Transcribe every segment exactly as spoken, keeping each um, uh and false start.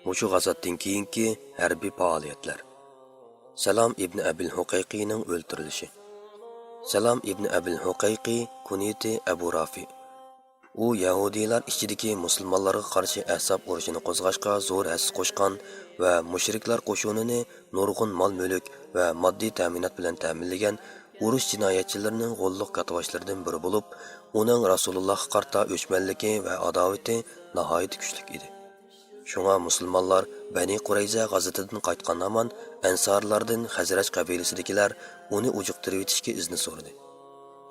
مۇشۇ غازاتتىن كېيىنكى ھەربىي پائالىيەتلەر. سالام ئىبن ئەبىل ھۇقەيقىنىڭ ئۆلتۈرۈلۈشى. سالام ئىبن ئەبىل ھۇقەيقى، كۇنيىتى ئەبۇ رافى. ئۇ يەھۇدىيلار ئىچىدىكى مۇسۇلمانلارغا قارشى ئەھزاب ئۇرۇشىنى قوزغاشقا زور ھەسسە قوشقان ۋە مۇشرىكلار قوشۇنىنى نۇرغۇن مال-مۈلۈك ۋە ماددىي تەمىنات بىلەن تەمىنلىگەن ئۇرۇش جىنايەتچىلىرىنىڭ غوللۇق كاتتىباشلىرىدىن بىرى بولۇپ، ئۇنىڭ رەسۇلۇللاھقا قارىتا ئۆچمەنلىكى ۋە ئاداۋىتى ناھايىتى كۈچلۈك ئىدى. شۇڭا مۇسۇلمانلار بەنى قۇرەيزە غازىتىدىن قايتقان ھامان ئەنسارلاردىن خەزرەج قەبىلىسىدىكىلەر ئۇنى ئۇجۇقتۇرۇۋېتىشكە ئىزنى سورىدى.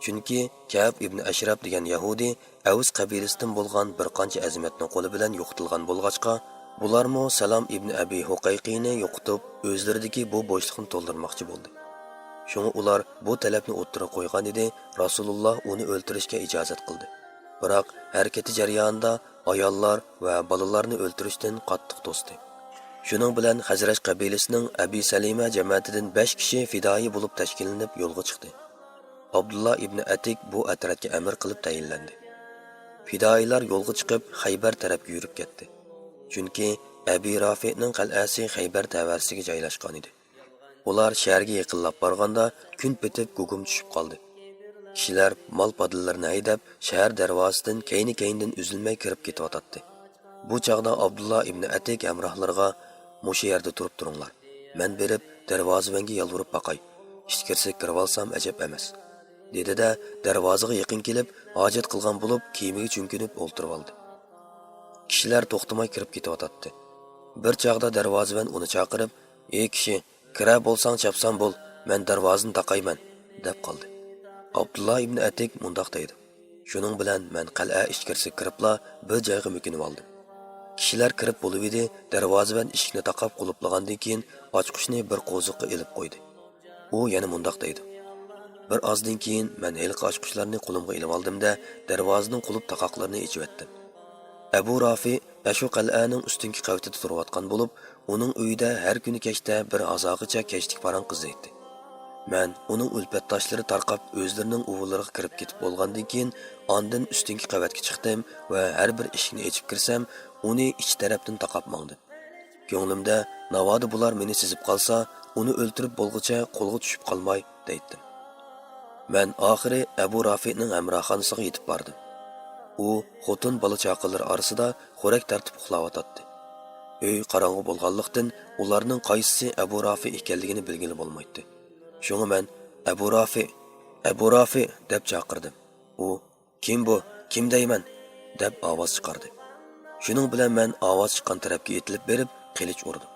چۈنكى كەئب ئىبن ئەشرەپ دېگەن يەھۇدىي ئەۋس قەبىلىسىدىن بولغان بىر قانچە ئەزىمەتنىڭ قولى بىلەن يوقىتىلغان بولغاچقا، بۇلارمۇ سالام ئىبن ئەبى ھۇقەيقىنى يوقىتىپ، ئۆزلىرىدىكى بۇ بوشلۇقنى تولدۇرماقچى بولدى. شۇڭا ئۇلار بۇ تەلەپنى ئوتتۇرىغا قويغان ئىدى، رەسۇلۇللا ئۇنى ئۆلتۈرۈشكە ئىجازەت قىلدى. بىراق ھەرىكىتى جەريانىدا ئاياللار ۋە بالىلارنى ئۆلتۈرۈشتىن قاتتىق توستى. شۇنىڭ بىلەن خەزرەج قەبىلىسىنىڭ ئەبى سەلىمە جەمەتىدىن بەش كىشى پىدائىي بولۇپ تەشكىللىنىپ يولغا چىقتى. ئابدۇللا ئىبن ئەتىك بۇ ئەترەتكە ئەمىر قىلىپ تەيىنلەندى. پىدائىيلار يولغا چىقىپ، خەيبەر تەرەپكە يۈرۈپ كەتتى. چۈنكى ئەبى رافىئنىڭ قەلئەسى خەيبەر تەۋەسىگە جايلاشقان ئىدى. ئۇلار شەھەرگە يېقىنلاپ بارغاندا، كۈن پېتىپ، گۇگۇم چۈشۈپ قالدى. كىشىلەر مال پادىلىرىنى ھەيدەپ، شەھەر دەرۋازىسىدىن كەينى-كەينىدىن ئۈزۈلمەي كىرىپ كېتىۋاتاتتى. بۇ چاغدا ئابدۇللا ئىبنى ئەتىك ھەمراھلىرىغا، «مۇشۇ يەردە تۇرۇپ تۇرۇڭلار. مەن بېرىپ، دەرۋازىۋەنگە يالۋۇرۇپ باقاي. ئىچكىرىسىگە كىرىۋالسام ئەجەب ئەمەس.» دېدى-دە، دەرۋازىغا يېقىن كېلىپ، ھاجەت قىلغان بولۇپ، كىيىمىگە چۆمكۈنۈپ ئولتۇرۇۋالدى. كىشىلەر توختىماي كىرىپ كېتىۋاتاتتى. بىر چاغدا دەرۋازىۋەن ئۇنى چاقىرىپ، «ئى كىشى، كىرە بولساڭ چاپسان بول، مەن دەرۋازىنى تاقايمەن» دەپ قالدى. ئابدۇللا ئىبنى ئەتىك مۇنداق دەيدۇ، «شۇنىڭ بىلەن مەن قەلئە ئىچكىرىسىگە كىرىپلا بىر جايغا مۆكۈنۈۋالدىم. كىشىلەر كىرىپ بولۇۋىدى، دەرۋازىۋەن ئىشىكنى تاقاپ قۇلۇپلىغاندىن كېيىن ئاچقۇچنى بىر قوزۇققا ئېلىپ قويدى.» ئۇ يەنە مۇنداق دەيدۇ، «بىر ئازدىن كېيىن مەن ھېلىقى ئاچقۇچلارنى قولۇمغا ئېلىۋالدىم-دە، دەرۋازىنىڭ قۇلۇپ تاقاقلىرىنى ئېچىۋەتتىم.» ئەبۇ رافى ئەشۇ قەلئەنىڭ ئۈستۈنكى قەۋىتىدە تۇرۇۋاتقان بولۇپ، ئۇنىڭ ئۆيىدە ھەر كۈنى كەچتە بىر ھازاغىچە كەچلىك پاراڭ قىزىيتتى. مەن ئۇنىڭ ئۈلپەتداشلىرى تارقاپ ئۆزلىرىنىڭ ئۇۋىلىرىغا كىرىپ كېتىپ بولغاندىن كېيىن، ئاندىن ئۈستۈنكى قەۋەتكە چىقتىم ۋە ھەر بىر ئىشىكنى ئېچىپ كىرسەم، ئۇنى ئىچ تەرەپتىن تاقاپ ماڭدىم. كۆڭلۈمدە، «ناۋادا بۇلار مېنى سېزىپ قالسا، ئۇنى ئۆلتۈرۈپ بولغۇچە قولغا چۈشۈپ قالماي» دەيتتىم. مەن ئاخىرى ئەبۇ رافىئنىڭ ھەمراھخانىسىغا يېتىپ باردىم. ئۇ خوتۇن بالا چاقىلىرى ئارىسىدا خورەك تارتىپ ئۇخلاۋاتاتتى. ئۆي قاراڭغۇ بولغانلىقتىن، ئۇلارنىڭ قايسىسى ئەبۇ رافىئ ئىكەنلىكىنى بىلگىلى بولمايتتى. شۇڭا مەن، «ئەبۇ رافىئ! ئەبۇ رافىئ!» دەپ چاقىردىم. ئۇ، «كىم بۇ؟ كىم دەيمەن؟» دەپ ئاۋاز چىقاردى. شۇنىڭ بىلەن مەن ئاۋاز چىققان تەرەپكە ئېتىلىپ بېرىپ، قىلىچ ئۇردۇم.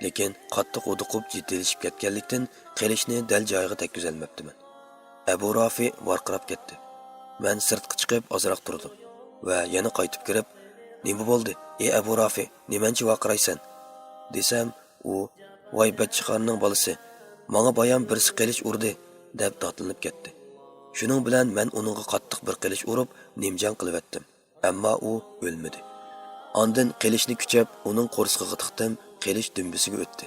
لېكىن قاتتىق ھودۇقۇپ جىددىيلىشىپ كەتكەنلىكتىن، قىلىچنى دەل جايىغا تەگكۈزەلمەپتىمەن. ئەبۇ رافىئ ۋارقىراپ كەتتى. مەن سىرتقا چىقىپ ئازراق تۇردۇم ۋە يەنە قايتىپ كىرىپ، «نېمە بولدى، ئى ئەبۇ رافىئ، نېمەنچە ۋارقىرايسەن؟» دېسەم، ئۇ، «ۋاي بەدچىخارنىڭ بالىسى، ماڭا بايام بىرسى قىلىچ ئۇردى» دەپ داتلىنىپ كەتتى. شۇنىڭ بىلەن مەن ئۇنىڭغا قاتتىق بىر قىلىچ ئۇرۇپ، نىمجان قىلىۋەتتىم. ئەمما ئۇ ئۆلمىدى. ئاندىن قىلىچنى كۈچەپ، ئۇنىڭ قورسىقىغا تىقتىم، قىلىچ دۈمبىسىگە ئۆتتى.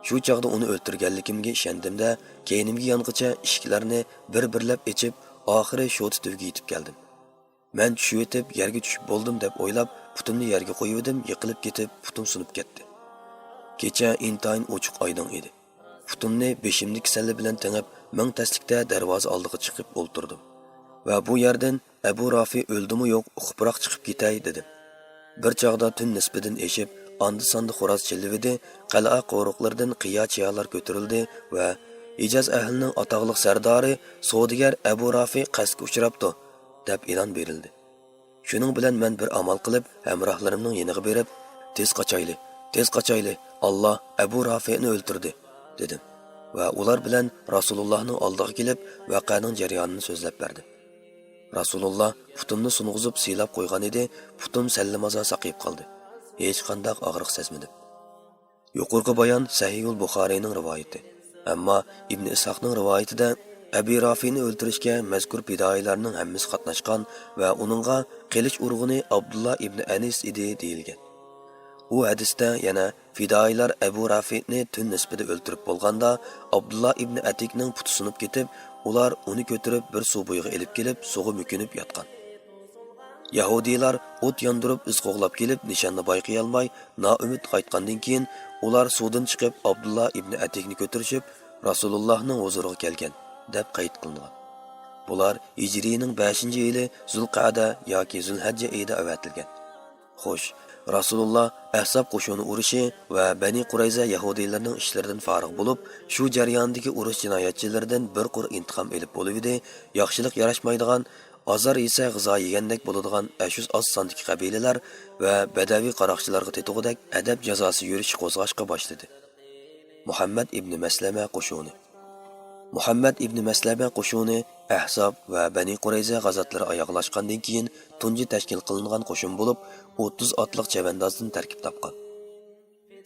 شۇ چاغدا ئۇنى ئۆلتۈرگەنلىكىمگە ئىشەندىم-دە، كەينىمگە يانغىچە ئىشىكلەرنى بىر-بىرلەپ ئېچىپ، ئاخىرى شوتا تۈۋىگە يېتىپ كەلدىم. مەن چۈشۈۋېتىپ، يەرگە چۈشۈپ بولدۇم دەپ ئويلاپ، پۇتۇمنى يەرگە قويۇۋىدىم، يىقىلىپ كېتىپ، پۇتۇم سۇنۇپ كەتتى. كېچە ئىنتايىن ئوچۇق ئايدىڭ ئىدى. پۇتۇمنى بېشىمدىكى سەللە بىلەن تېڭىپ، مىڭ تەسلىكتە دەرۋازا ئالدىغا چىقىپ ئولتۇردۇم ۋە بۇ يەردىن، «ئەبۇ رافى ئۆلدىمۇ يوق، ئۇقۇپراق چىقىپ كېتەي» دېدىم. بىر چاغدا تۈن نىسپىدىن ئېشىپ، ئاندا-ساندا خوراز چىللىۋىدى، قەلئە قورۇقلىرىدىن قىيا-چىيالار كۆتۈرۈلدى ۋە «ھىجاز ئەھلىنىڭ ئاتاقلىق سەردارى، سودىگەر ئەبۇ رافى قەستكە ئۇچراپتۇ» دەپ ئېلان بېرىلدى. شۇنىڭ بىلەن مەن بىر ئامال قىلىپ، ھەمراھلىرىمنىڭ يېنىغا بېرىپ، «تېز قاچايلى، تېز قاچايلى، ئاللا ئەبۇ رافىئنى ئۆلتۈردى» دېدىم ۋە ئۇلار بىلەن رەسۇلۇللاھنىڭ ئالدىغا كېلىپ، ۋەقەنىڭ جەريانىنى سۆزلەپ بەردىم. رەسۇلۇللا پۇتۇمنى سۇنغۇزۇپ سىيلاپ قويغان ئىدى، پۇتۇم سەللىمازا ساقىيىپ قالدى. ھېچقانداق ئاغرىق سەزمىدىم. يۇقىرىقى بايان سەھىھۇل بۇخارىينىڭ رىۋايىتى. ئەمما ئىبن ئىسھاقنىڭ رىۋايىتىدە ئەبى رافىنى ئۆلتۈرۈشكە مەزكۇر پىدائىيلارنىڭ ھەممىسى قاتناشقان ۋە ئۇنىڭغا قىلىچ ئۇرغىنى ئابدۇللا ئىبن ئەنىس ئىدى دېيىلگەن. ئۇ ھەدىستە يەنە پىدائىيلار ئەبۇ رافىنى تۈن نىسپىدا ئۆلتۈرۈپ بولغاندا، ئابدۇللا ئىبن ئەتىكنىڭ پۇتى سۇنۇپ كېتىپ، ئۇلار ئۇنى كۆتۈرۈپ بىر سۇ بويىغا ئېلىپ كېلىپ، سۇغا مۆكۈنۈپ ياتقان. يەھۇدىيلار ئوت ياندۇرۇپ ئىز قوغلاپ كېلىپ نىشاننى بايقىيالماي نائۈمىد قايتقاندىن كېيىن، ئۇلار سۇدىن چىقىپ ئابدۇللا ئىبنى ئەتىكنى كۆتۈرۈشۈپ رەسۇلۇللاھنىڭ ھۇزۇرىغا كەلگەن، دەپ قەيت قىلىنغان. بۇلار ھىجرىينىڭ بەشىنچى يىلى زۇلقەدە ياكى زۇلھەججە ئېيىدا ئەۋەتىلگەن. خوش، رەسۇلۇللا ئەھزاب قوشۇنى ئۇرۇشى ۋە بەنى قۇرەيزە يەھۇدىيلىرىنىڭ ئىشلىرىدىن فارىغ بولۇپ، شۇ جەرياندىكى ئۇرۇش جىنايەتچىلىرىدىن بىر قۇر ئىنتىقام ئېلىپ بولۇۋىدى، ياخشىلىق ياراشمايدىغان، ئازار يېسە غىزا يېگەندەك بولىدىغان ئەشۇ ئاز ساندىكى قەبىلىلەر ۋە بەدەۋىي قاراقچىلارغا تېتىغۇدەك ئەدەپ جازاسى يۈرۈشى قوزغاشقا باشلىدى. مۇھەممەد ئىبنى مەسلەمە قوشۇنى. مۇھەممەد ئىبنى مەسلەمە قوشۇنى ئەھزاب ۋە بەنى قۇرەيزە غازاتلىرى ئاياغلاشقاندىن كېيىن تۇنجى تەشكىل قىلىنغان قوشۇن بولۇپ، ئوتتۇز ئاتلىق چەۋەندازدىن تەركىب تاپقان.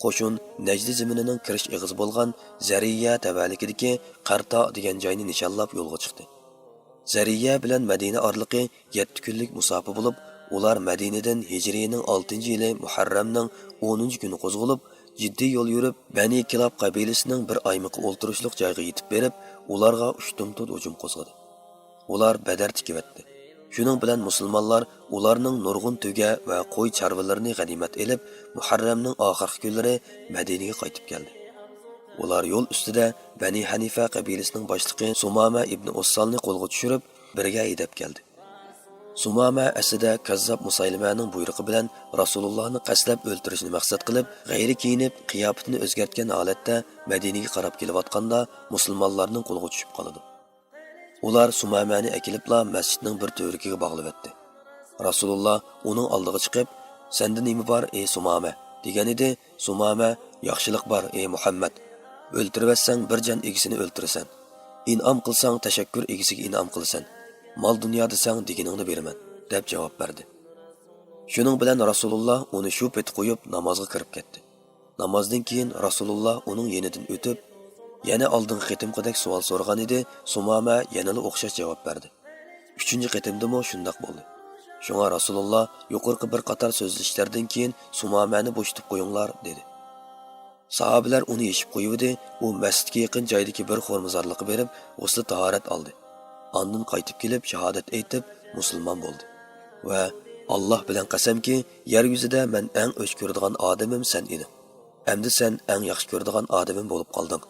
قوشۇن نەجدى زېمىنىنىڭ كىرىش ئېغىزى بولغان زەرىيە تەۋەلىكىدىكى قەرتا دېگەن جاينى نىشانلاپ يولغا چىقتى. زەرىيە بىلەن مەدىنە ئارىلىقى يەتتە كۈنلۈك مۇساپە بولۇپ، ئۇلار مەدىنىدىن ھىجرىينىڭ ئالتىنچى يىلى مۇھەررەمنىڭ ئونىنچى كۈنى قوزغىلىپ، جىددىي يول يۈرۈپ، بەنى كىلاب قەبىلىسىنىڭ بىر ئايمىقى ئولتۇرۇشلۇق جايغا يېتىپ بېرىپ، ئۇلارغا ئۇشتۇمتۇت ھۇجۇم قوزغىدى. ئۇلار بەدەر تىكىۋەتتى. شۇنىڭ بىلەن مۇسۇلمانلار ئۇلارنىڭ نۇرغۇن تۆگە ۋە قوي چارۋىلىرىنى غەنىيمەت ئېلىپ، مۇھەررەمنىڭ ئاخىرقى كۈنلىرى مەدىنىگە قايتىپ كەلدى. ئۇلار يول ئۈستىدە بەنى ھەنىفە قەبىلىسىنىڭ باشلىقى سۇمامە ئىبنى ئۇسسالنى قولغا چۈشۈرۈپ، بىرگە ھەيدەپ كەلدى. سۇمامە ئەسلىدە كاززاپ مۇسايلىمەنىڭ بۇيرۇقى بىلەن رەسۇلۇللاھنى قەستلەپ ئۆلتۈرۈشنى مەقسەت قىلىپ، غەيرىي كىيىنىپ، قىياپىتىنى ئۆزگەرتكەن ھالەتتە مەدىنىگە قاراپ كېلىۋاتقاندا، مۇسۇلمانلارنىڭ قولىغا چۈشۈپ قالىدۇ. ئۇلار سۇمامەنى ئەكېلىپلا مەسچىتنىڭ بىر تۈۋرۈكىگە باغلىۋەتتى. رەسۇلۇللا ئۇنىڭ ئالدىغا چىقىپ، «سەندە نېمە بار، ئەي سۇمامە؟» دېگەنىدى. سۇمامە، «ياخشىلىق بار، ئەي مۇھەممەد. ئۆلتۈرۈۋەتسەڭ، بىر جان ئىگىسىنى ئۆلتۈرىسەن. ئىنئام قىلساڭ، تەشەككۈر ئىگىسىگە ئىنئام قىلىسەن. مال-دۇنيا دېسەڭ، دېگىنىڭنى بېرىمەن» دەپ جاۋاب بەردى. شۇنىڭ بىلەن رەسۇلۇللا ئۇنى شۇ پېتى قويۇپ، نامازغا كىرىپ كەتتى. نامازدىن كېيىن رەسۇلۇللا ئۇنىڭ يېنىدىن ئۆتۈپ، يەنە ئالدىنقى قېتىمقىدەك سوئال سورىغانىدى، سۇمامە يەنىلا ئوخشاش جاۋاب بەردى. ئۈچىنچى قېتىمدىمۇ شۇنداق بولدى. شۇڭا رەسۇلۇللا يۇقىرىقى بىر قاتار سۆزلىشىشلەردىن كېيىن، «سۇمامەنى بوشىتىپ قويۇڭلار» دېدى. ساھابىلەر ئۇنى يېشىپ قويۇۋىدى، ئۇ مەسچىتكە يېقىن جايدىكى بىر خورمىزارلىققا بېرىپ، غۇسلى تاھارەت ئالدى. ئاندىن قايتىپ كېلىپ، شاھادەت ئېيتىپ، مۇسۇلمان بولدى. ۋە، «ئاللاھ بىلەن قەسەمكى، يەر يۈزىدە مەن ئەڭ ئۆچ كۆرىدىغان ئادىمىم سەن ئىدىڭ. ئەمدى سەن ئەڭ ياخشى كۆرىدىغان ئادىمىم بولۇپ قالدىڭ.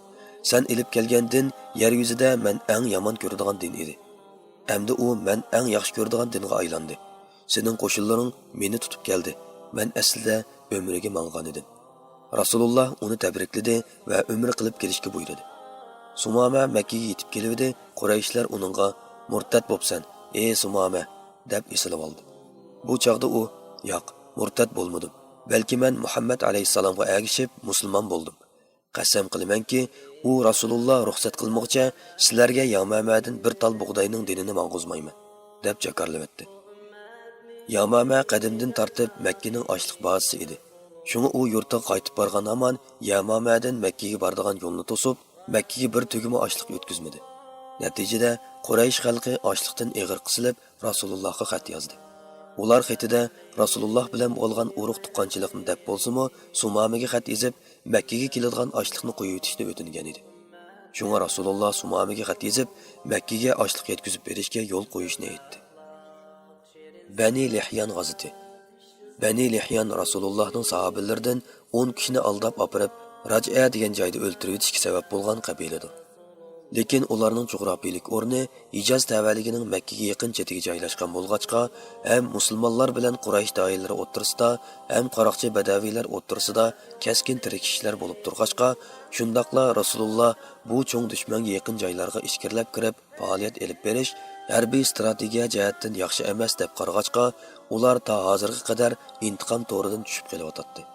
سەن ئېلىپ كەلگەن دىن يەر يۈزىدە مەن ئەڭ يامان كۆرىدىغان دىن ئىدى. ئەمدى ئۇ مەن ئەڭ ياخشى كۆرىدىغان دىنغا ئايلاندى. سېنىڭ قوشۇنلىرىڭ مېنى تۇتۇپ كەلدى. مەن ئەسلىدە ئۆمرىگە ماڭغانىدىم.» رەسۇلۇللا ئۇنى تەبرىكلىدى ۋە ئۆمرە قىلىپ كېلىشكە بۇيرۇدى. سۇمامە مەككىگە يېتىپ كېلىۋىدى، قۇرەيشلەر ئۇنىڭغا، «مۇرتەت بوپسەن، ئەي سۇمامە!» دەپ ئېسىلىۋالدى. بۇ چاغدا ئۇ، «ياق، مۇرتەت بولمىدىم، بەلكى مەن مۇھەممەد ئەلەيھىسسالامغا ئەگىشىپ مۇسۇلمان بولدۇم. قەسەم قىلىمەنكى، ئۇ رەسۇلۇللا رۇخسەت قىلمىغۇچە سىلەرگە يامامەدىن بىر تال بۇغداينىڭ دېنىنى ماڭغۇزمايمەن» دەپ جاكارلىۋەتتى. يامامە قەدىمدىن تارتىپ مەككىنىڭ ئاشلىق بازىسى ئىدى. شۇڭا ئۇ يۇرتىغا قايتىپ بارغان ھامان يامامەدىن مەككىگە بارىدىغان يولنى توسۇپ، مەككىگە بىر تۈگمە ئاشلىق ئۆتكۈزمىدى. نەتىجىدە، قۇرەيش خەلقى ئاشلىقتىن ئېغىر قىسىلىپ، رەسۇلۇللاھقا خەت يازدى. ئۇلار خېتىدە رەسۇلۇللاھ بىلەن بولغان ئۇرۇق-تۇغقانچىلىقنى دەپ بولسىمۇ، سۇمامىگە خەت يېزىپ، مەككىگە كېلىدىغان ئاشلىقنى قويۇۋېتىشنى ئۆتۈنگەن ئىدى. شۇڭا رەسۇلۇللاھ سۇمامىگە خەت يېزىپ، مەككىگە ئاشلىق يەتكۈزۈپ بېرىشكە يول قويۇشنى ئېيتتى. بەنى لىھيان غازىتى. بەنى لىھيان رەسۇلۇللاھنىڭ ساھابىلىرىدىن ئون كىشىنى ئالداپ ئاپىرىپ، راجئە دېگەن جايدا ئۆلتۈرۈۋېتىشكە سەۋەب بولغان قەبىلىدۇر. لېكىن ئۇلارنىڭ جۇغراپىيىلىك ئورنى ھىجاز تەۋەلىكىنىڭ مەككىگە يېقىن چېتىگە جايلاشقان بولغاچقا، ھەم مۇسۇلمانلار بىلەن قۇرەيش دائىرىلىرى ئوتتۇرىسىدا، ھەم قاراقچى بەدەۋىيلەر ئوتتۇرىسىدا كەسكىن تىركىشىشلەر بولۇپ تۇرغاچقا، شۇنداقلا رەسۇلۇللا بۇ چوڭ دۈشمەنگە يېقىن جايلارغا ئىچكىرىلەپ كىرىپ پائالىيەت ئېلىپ بېرىش ھەربىي ئىستراتېگىيە جەھەتتىن ياخشى ئەمەس دەپ قارىغاچقا، ئۇلار تا ھازىرغا قەدەر ئىنتىقام تورىدىن چۈشۈپ قېلىۋاتاتتى.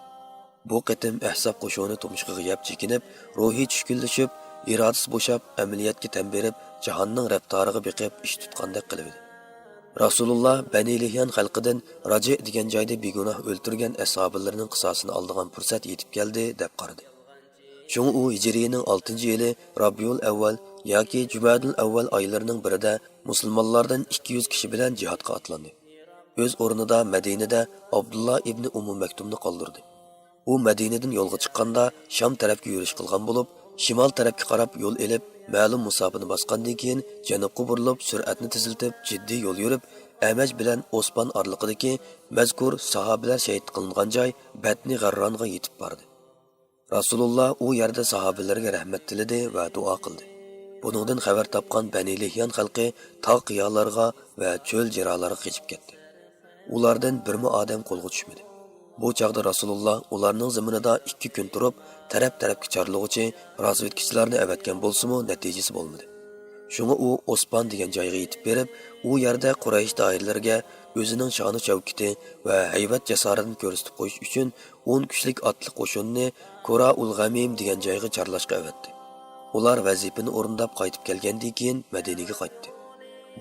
بۇ قېتىم ئەھزاب قوشۇنى تۇمشۇقىغا يەپ چېكىنىپ، روھى چۈشكۈنلىشىپ، ئىرادىسى بوشاپ، ئەمەلىيەتكە تەن بېرىپ، جاھاننىڭ رەپتارىغا بېقىپ ئىش تۇتقاندەك قىلىۋىدى. رەسۇلۇللا بەنى لىھيان خەلقىدىن راجىئ دېگەن جايدا بىگۇناھ ئۆلتۈرگەن ئەسھابىلىرىنىڭ قىساسىنى ئالىدىغان پۇرسەت يېتىپ كەلدى، دەپ قارىدى. شۇڭا ئۇ ھىجرىينىڭ ئالتىنچى يىلى رابىئۇل ئەۋۋەل ياكى جۈمەدۇل ئەۋۋەل ئايلىرىنىڭ بىرىدە مۇسۇلمانلاردىن ئىككى يۈز كىشى بىلەن جىھادقا ئاتلاندى. ئۆز ئورنىدا مەدىنىدە ئابدۇللا ئىبنى ئۇممۇ مەكتۇمنى قالدۇردى. ئۇ مەدىنىدىن يولغا چىققاندا شام تەرەپكە يۈرۈش قىلغان بولۇپ، شىمال تەرەپكە قاراپ يول ئېلىپ، مەلۇم مۇساپىنى باسقاندىن كېيىن جەنۇبقا بۇرۇلۇپ، سۈرئەتنى تېزلىتىپ، جىددىي يول يۈرۈپ، ئەمەج بىلەن ئوسپان ئارىلىقىدىكى مەزكۇر ساھابىلەر شېھىت قىلىنغان جاي بەتنى غەررانغا يېتىپ باردى. رەسۇلۇللا ئۇ يەردە ساھابىلەرگە رەھمەت تىلىدى ۋە دۇئا قىلدى. بۇنىڭدىن خەۋەر تاپقان بەنى لىھيان خەلقى تاغ قىيالارغا ۋە چۆل جىرالارغا قېچىپ كەتتى. ئۇلاردىن بىرمۇ ئادەم قولغا چۈشمىدى. بۇ چاغدا رەسۇلۇللا ئۇلارنىڭ زېمىنىدا ئىككى كۈن تۇرۇپ، تەرەپ-تەرەپكە چارلىغۇچى، رازۋېدكىچىلارنى ئەۋەتكەن بولسىمۇ، نەتىجىسى بولمىدى. شۇڭا ئۇ ئوسپان دېگەن جايغا يېتىپ بېرىپ، ئۇ يەردە قۇرەيش دائىرىلىرىگە ئۆزىنىڭ شانۇ-شەۋكىتى ۋە ھەيۋەت-جاسارىتىنى كۆرسىتىپ قويۇش ئۈچۈن ئون كىشىلىك ئاتلىق قوشۇننى كۇرائۇل غەمىم دېگەن جايغا چارلاشقا ئەۋەتتى. ئۇلار ۋەزىپىنى ئورۇنداپ قايتىپ كەلگەندىن كېيىن مەدىنىگە قايتتى.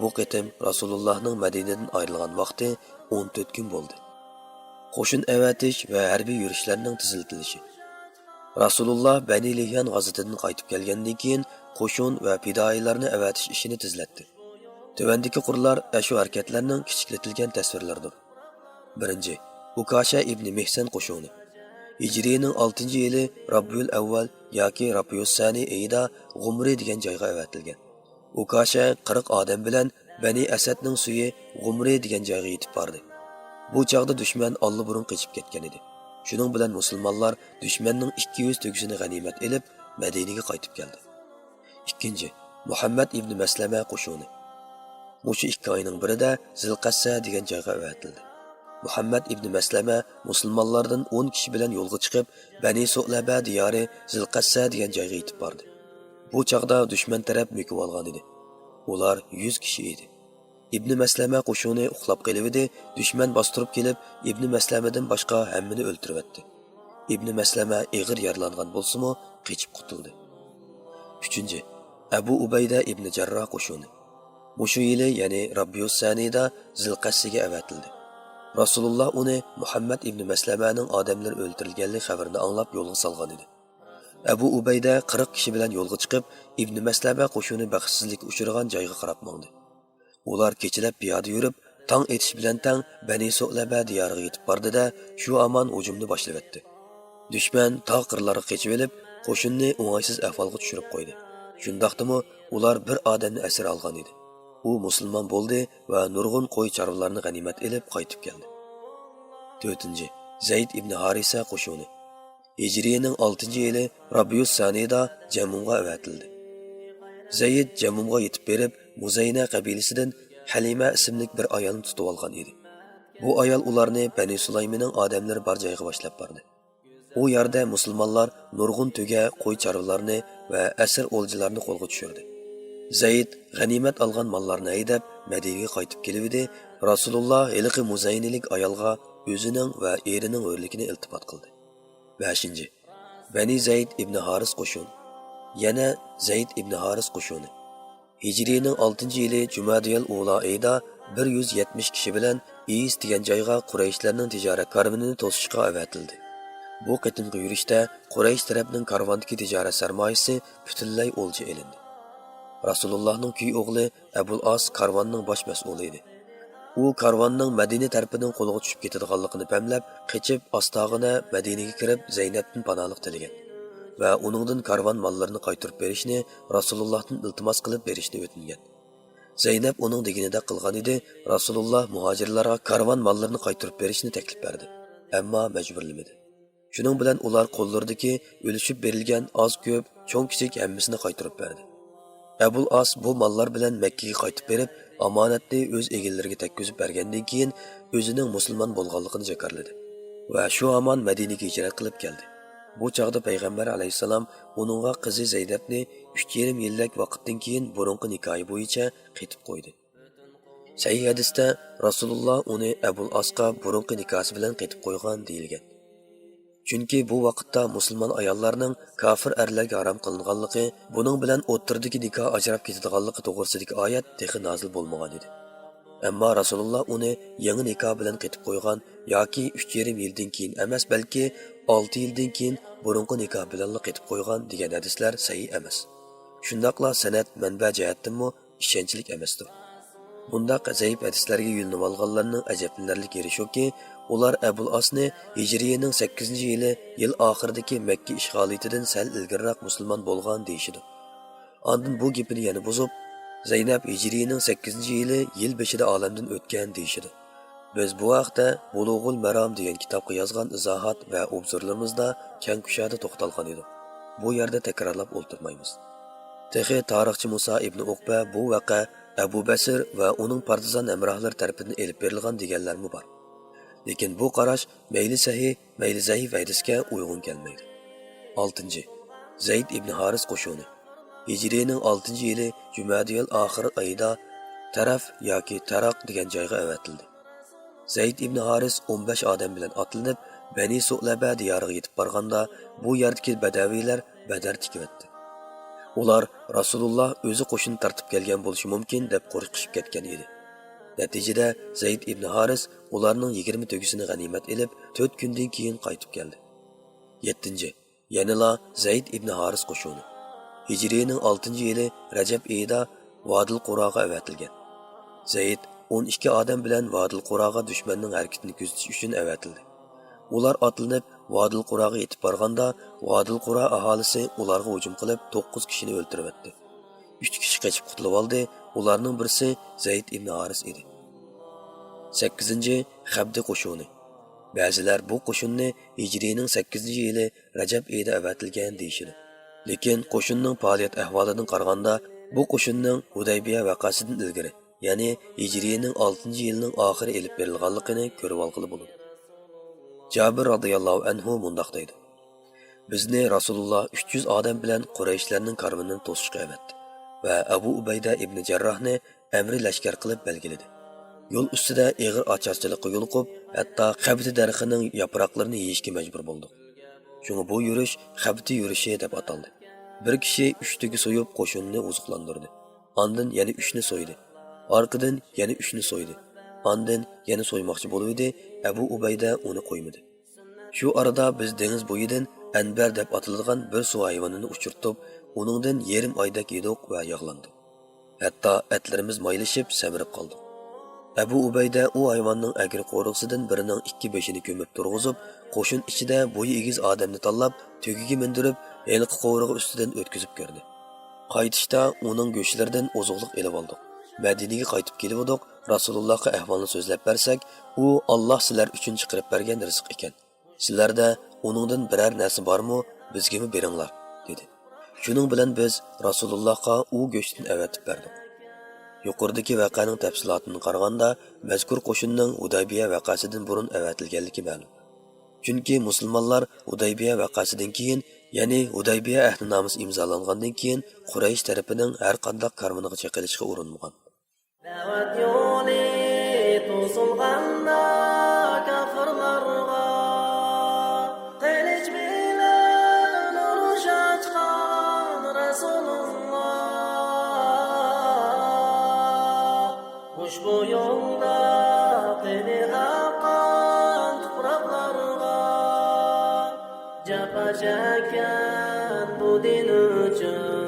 بۇ قېتىم رەسۇلۇللانىڭ مەدىنىدىن ئايرىلغان ۋاقتى ئون تۆت كۈن بولدى. قوشۇن ئەۋەتىش ۋە ھەربىي يۈرۈشلەرنىڭ تېزلىتىلىشى. رەسۇلۇللا بەنى لىھيان غازىتىدىن قايتىپ كەلگەندىن كېيىن، قوشۇن ۋە پىدائىيلارنى ئەۋەتىش ئىشىنى تېزلەتتى. تۆۋەندىكى قۇرلار ئەشۇ ھەرىكەتلەرنىڭ كىچىكلىتىلگەن تەسۋىرلىرىدۇر. بىرىنچى، ئۇكاشە ئىبنى مېھسەن قوشۇنى. ھىجرىينىڭ ئالتىنچى يىلى رابىئۇل ئەۋۋەل ياكى رابىئۇس سانى ئېيىدا غۇمرى دېگەن جايغا ئەۋەتىلگەن. ئۇكاشە قىرىق ئادەم بىلەن بەنى ئەسەدنىڭ سۈيى غۇمرى دېگەن جايغا يېتىپ باردى. بۇ چاغدا دۈشمەن ئاللىبۇرۇن قېچىپ كەتكەن ئىدى. شۇنىڭ بىلەن مۇسۇلمانلار دۈشمەننىڭ ئىككى يۈز تۆگىسىنى غەنىيمەت ئېلىپ، مەدىنىگە قايتىپ كەلدى. ئىككىنچى، مۇھەممەد ئىبنى مەسلەمە قوشۇنى. مۇشۇ ئىككى ئاينىڭ بىرىدە زىلقەسسە دېگەن جايغا ئەۋەتىلدى. مۇھەممەد ئىبنى مەسلەمە مۇسۇلمانلاردىن ئون كىشى بىلەن يولغا چىقىپ، بەنى سۇلەبە دىيارى زىلقەسسە دېگەن جايغا يېتىپ باردى. بۇ چاغدا دۈشمەن تەرەپ مۆكۈۋالغان ئىدى. ئۇلار يۈز كىشى ئىدى. ئىبنى مەسلەمە قوشۇنى ئۇخلاپ قېلىۋىدى، دۈشمەن باستۇرۇپ كېلىپ، ئىبنى مەسلەمىدىن باشقا ھەممىنى ئۆلتۈرۈۋەتتى. ئىبنى مەسلەمە ئېغىر يارىلانغان بولسىمۇ، قېچىپ قۇتۇلدى. ئۈچىنچى، ئەبۇ ئۇبەيدە ئىبنى جەرراھ قوشۇنى. مۇشۇ يىلى، يەنى رابىيۇس سەنىيدا زىلقەسسىگە ئەۋەتىلدى. رەسۇلۇللا ئۇنى مۇھەممەد ئىبنى مەسلەمەنىڭ ئادەملىرى ئۆلتۈرۈلگەنلىك خەۋىرىنى ئاڭلاپ يولغا سالغان ئىدى. ئەبۇ ئۇبەيدە قىرىق كىشى بىلەن يولغا چىقىپ، ئىبنى مەسلەمە قوشۇنى بەختسىزلىككە ئۇچرىغان جايغا قاراپ ماڭدى. ئۇلار كېچىلەپ پىيادە يۈرۈپ، تاڭ ئېتىش بىلەن تەڭ بەنى سۇلەبە دىيارىغا يېتىپ باردى-دە، شۇ ھامان ھۇجۇمنى باشلىۋەتتى. دۈشمەن تاغ قىرلارغا قېچىۋېلىپ، قوشۇننى ئوڭايسىز ئەھۋالغا چۈشۈرۈپ قويدى. شۇنداقتىمۇ ئۇلار بىر ئادەمنى ئەسىر ئالغان ئىدى. ئۇ مۇسۇلمان بولدى ۋە نۇرغۇن قوي چارۋىلارنى غەنىيمەت ئېلىپ قايتىپ كەلدى. تۆتىنچى، زەيد ئىبنى ھارىسە قوشۇنى. ھىجرىينىڭ ئالتىنچى يىلى رابىيۇس سانىدا جەمۇمغا ئەۋەتىلدى. زەيد جەمۇمغا يېتىپ بېرىپ، مۇزەينە قەبىلىسىدىن ھەلىمە ئىسىملىك بىر ئايالنى تۇتۇۋالغان ئىدى. بۇ ئايال ئۇلارنى بەنى سۇلايمىنىڭ ئادەملىرى بار جايغا باشلاپ باردى. ئۇ يەردە مۇسۇلمانلار نۇرغۇن تۆگە، قوي چارۋىلارنى ۋە ئەسىر ئولجىلارنى قولغا چۈشۈردى. زەيد غەنىيمەت ئالغان ماللارنى ھەيدەپ، مەدىنىگە قايتىپ كېلىۋىدى، رەسۇلۇللا ھېلىقى مۇزەينىلىك ئايالغا ئۆزىنىڭ ۋە ئېرىنىڭ ھۆرلۈكىنى ئىلتىپات قىلدى. بەشىنچى، بەنى زەيد ئىبنى ھارىس قوشۇن. يەنە زەيد ئىبنى ھارىس قوشۇنى. ھىجرىينىڭ ئالتىنچى يىلى جۇمادىيەل ئۇلا ئېيىدا بىر يۈز يەتمىش كىشى بىلەن ئىيس دېگەن جايغا قۇرەيشلەرنىڭ تىجارەت كارۋىنىنى توسۇشقا ئەۋەتىلدى. بۇ قېتىمقى يۈرۈشتە قۇرەيش تەرەپنىڭ كارۋاندىكى تىجارەت سەرمايىسى پۈتۈنلەي ئولجا ئېلىندى. رەسۇلۇللانىڭ كۈي ئوغلى ئەبۇل ئاس كارۋاننىڭ باش مەسئۇلى ئىدى. ئۇ كارۋاننىڭ مەدىنە تەرىپىدىن قولغا چۈشۈپ كېتىدىغانلىقىنى پەملەپ، قېچىپ ئاستاغىنە مەدىنىگە كىرىپ زەينەپتىن پاناھلىق تىلىگەن ۋە ئۇنىڭدىن كارۋان ماللىرىنى قايتۇرۇپ بېرىشنى رەسۇلۇللاھتىن ئىلتىماس قىلىپ بېرىشنى ئۆتۈنگەن. زەينەپ ئۇنىڭ دېگىنىدەك قىلغان ئىدى، رەسۇلۇللا مۇھاجىرلارغا كارۋان ماللىرىنى قايتۇرۇپ بېرىشنى تەكلىپ بەردى، ئەمما مەجبۇرلىمىدى. شۇنىڭ بىلەن ئۇلار قوللىرىدىكى ئۈلۈشۈپ بېرىلگەن ئاز-كۆپ، چوڭ-كىچىك ھەممىسىنى قايتۇرۇپ بەردى. ئەبۇل ئاس بۇ ماللار بىلەن مەككىگە قايتىپ بېرىپ، ئامانەتنى ئۆز ئىگىلىرىگە تەگكۈزۈپ بەرگەندىن كېيىن، ئۆزىنىڭ مۇسۇلمان بولغانلىقىنى جاكارلىدى ۋە شۇ ھامان مەدىنىگە ھىجرەت قىلىپ كەلدى. بۇ چاغدا پەيغەمبەر ئەلەيھىسسالام ئۇنىڭغا قىزى زەينەپنى ئۈچ يېرىم يىلدەك ۋاقىتتىن كېيىن بۇرۇنقى نىكاھى بويىچە قېتىپ قويدى. سەھىھ ھەدىستە رەسۇلۇللا ئۇنى ئەبۇل ئاسقا بۇرۇنقى نىكاھسى بىلەن قېتىپ قويغان دېيىلگەن. چۈنكى بۇ ۋاقىتتا مۇسۇلمان ئاياللارنىڭ كاپىر ئەرلەرگە ھارام قىلىنغانلىقى، بۇنىڭ بىلەن ئوتتۇرىدىكى نىكاھ ئاجراپ كېتىدىغانلىقى توغرىسىدىكى ئايەت تېخى نازىل بولمىغان ئىدى. ئەمما رەسۇلۇللا ئۇنى يېڭى نىكاھ بىلەن قېتىپ قويغان ياكى ئۈچ يېرىم يىلدىن كېيىن ئەمەس، بەلكى ئالتە يىلدىن كېيىن بۇرۇنقى نىكاھ بىلەنلا قېتىپ قويغان دېگەن ھەدىسلەر سەھىھ ئەمەس. شۇنداقلا سەنەد، مەنبە جەھەتتىنمۇ ئىشەنچلىك ئەمەستۇر. بۇنداق زەئىپ ھەدىسلەرگە يۆلىنىۋالغانلارنىڭ ئەجەبلىنەرلىك يېرى شۇكى، ئۇلار ئەبۇل ئاسنى ھىجرىيىنىڭ سەككىزىنچى يىلى، يىل ئاخىرىدىكى مەككە ئىشغالىيىتىدىن سەل ئىلگىرىراق مۇسۇلمان بولغان دېيىشىدۇ. ئاندىن بۇ گېپىنى يەنە بۇزۇپ، زەينەپ ھىجرىينىڭ سەككىزىنچى يىلى يىل بېشىدا ئالەمدىن ئۆتكەن دېيىشىدۇ. بىز بۇ ھەقتە بۇلۇغۇل مەرام دېگەن كىتابقا يازغان ئىزاھات ۋە ئوبزورلىرىمىزدا كەڭ كۇشادە توختالغان ئىدۇق. بۇ يەردە تەكرارلاپ ئولتۇرمايمىز. تېخى تارىخچى مۇسا ئىبنى ئۇقبە بۇ ۋەقە ئەبۇ بەسىر ۋە ئۇنىڭ پارتىزان ھەمراھلىرى تەرىپىدىن ئېلىپ بېرىلغان دېگەنلەرمۇ بار. لېكىن بۇ قاراش مەيلى سەھىھ، مەيلى زەئىپ ھەدىسكە ئۇيغۇن كەلمەيدۇ. ئالتىنچى، زەيد ئىبنى ھارىس قوشۇنى. ھىجرىينىڭ ئالتىنچى يىلى جۈمەدىيەل ئاخىر ئايىدا تەرەف ياكى تەراق دېگەن جايغا ئەۋەتىلدى. زەيد ئىبنى ھارىس ئون بەش ئادەم بىلەن ئاتلىنىپ، بەنى سۇلەبە دىيارىغا يېتىپ بارغاندا، بۇ يەردىكى بەدەۋىيلەر بەدەر تىكىۋەتتى. ئۇلار رەسۇلۇللا ئۆزى قوشۇن تارتىپ كەلگەن بولۇشى مۇمكىن دەپ قورقۇشۇپ كەتكەن ئىدى. نەتىجىدە زەيد ئىبنى ھارىس ئۇلارنىڭ يىگىرمە تۆگىسىنى غەنىيمەت ئېلىپ، تۆت كۈندىن كېيىن قايتىپ كەلدى. يەتتىنچى، يەنىلا زەيد ئىبنى ھارىس قوشۇنى. ھىجرىينىڭ ئالتىنچى يىلى رەجەب ئېيىدا ۋادىل قۇراغا ئەۋەتىلگەن. زەيد ئون ئىككى ئادەم بىلەن ۋادىل قۇراغا دۈشمەننىڭ ھەرىكىتىنى كۆزىتىش ئۈچۈن ئەۋەتىلدى. ئۇلار ئاتلىنىپ، ۋادىل قۇراغا يېتىپ بارغاندا، ۋادىل قۇرا ئاھالىسى ئۇلارغا ھۇجۇم قىلىپ، توققۇز كىشىنى ئۆلتۈرۈۋەتتى. ئۈچ كىشى قېچىپ قۇتۇلۇۋالدى، ئۇلارنىڭ بىرسى زەيد ئىبنى ھارىس ئىدى. سەككىزىنچى، خەبدى قوشۇنى. بەزىلەر بۇ قوشۇننى ھىجرىينىڭ سەككىزىنچى يىلى رەجەب ئېيىدا ئەۋەتىلگەن دېيىشىدۇ. لېكىن قوشۇننىڭ پائالىيەت ئەھۋالىدىن قارىغاندا، بۇ قوشۇننىڭ ھۇدەيبىيە ۋەقەسىدىن ئىلگىرى، يەنى ھىجرىينىڭ ئالتىنچى يىلىنىڭ ئاخىرى ئېلىپ بېرىلغانلىقىنى كۆرۈۋالغىلى بولىدۇ. جابىر رازىياللاھۇ ئەنھۇ مۇنداق دەيدۇ: بىزنى رەسۇلۇللا ئۈچ يۈز ئادەم بىلەن قۇرەيشلەرنىڭ كارۋىنىنى توسۇشقا ئەۋەتتى ۋە ئەبۇ ئۇبەيدە ئىبنى جەرراھنى ئەمرى لەشكەر قىلىپ بەلگىلىدى. يول ئۈستىدە ئېغىر ئاچارچىلىققا يولۇقۇپ، ھەتتا خەبتى دەرىخىنىڭ ياپراقلىرىنى يېيىشكە مەجبۇر بولدۇق. شۇڭا بۇ يۈرۈش خەبتى يۈرۈشى دەپ ئاتالدى. بىر كىشى ئۈچ تۆگە سويۇپ، قوشۇننى ئوزۇقلاندۇردى. ئاندىن يەنە ئۈچنى سويدى. ئارقىدىن يەنە ئۈچنى سويدى. ئاندىن يەنە سويماقچى بولۇۋىدى، ئەبۇ ئۇبەيدە ئۇنى قويمىدى. شۇ ئارىدا بىز دېڭىز بويىدىن ئەنبەر دەپ ئاتىلىدىغان بىر سۇ ھايۋىنىنى ئۇچرىتىپ، ئۇنىڭدىن يېرىم ئايدەك يېدۇق ۋە ياغلاندۇق. ھەتتا ئەتلىرىمىز مايلىشىپ سەمرىپ قالدۇق. ئەبۇ ئۇبەيدە ئۇ ھايۋاننىڭ ئەگرى قورۇقسىدىن بىرىنىڭ ئىككى بېشىنى كۆمۈپ تۇرغۇزۇپ، قوشۇن ئىچىدە بويى ئېگىز ئادەمنى تاللاپ، تۆگىگە مىندۈرۈپ، ھېلىقى قورۇقى ئۈستىدىن ئۆتكۈزۈپ كۆردى. قايتىشتا ئۇنىڭ گۆشلىرىدىن ئوزۇقلۇق ئېلىۋالدۇق. مەدىنىگە قايتىپ كېلىۋىدۇق، رەسۇلۇللاھقا ئەھۋالنى سۆزلەپ بەرسەك، ئۇ، ئاللاھ سىلەر ئۈچۈن چىقىرىپ بەرگەن رىزىق ئىكەن. سىلەردە ئۇنىڭدىن بىرەر نەرسە بارمۇ؟ بىزگىمۇ بېرىڭلار، دېدى. شۇنىڭ بىلەن بىز رەسۇلۇللاھقا ئۇ گۆشتىن ئەۋەتىپ بەردۇق. يۇقىرىدىكى ۋەقەنىڭ تەپسىلاتىنى قارىغاندا، مەزكۇر قوشۇننىڭ ھۇدەيبىيە ۋەقەسىدىن بۇرۇن ئەۋەتىلگەنلىكى مەلۇم. چۈنكى مۇسۇلمانلار ھۇدەيبىيە ۋەقەسىدىن كېيىن، يەنى ھۇدەيبىيە ئەھدىنامىسى ئىمزالاندىن كېيىن، قۇرەيش تەرىپىنىڭ ھەر قانداق كارۋىنىغا چېقىلىشقا ئۇرۇنمىغان. دەۋەت يولى توسۇلغاندا كاپىرلارغا، قىلىچ بىلەن ئۇرۇش ئاچقان رەسۇلۇللا. ئۇشبۇ يولدا قېنى ئاققان تۇپراقلارغا، جاپا چەككەن بۇ دىن ئۈچۈن.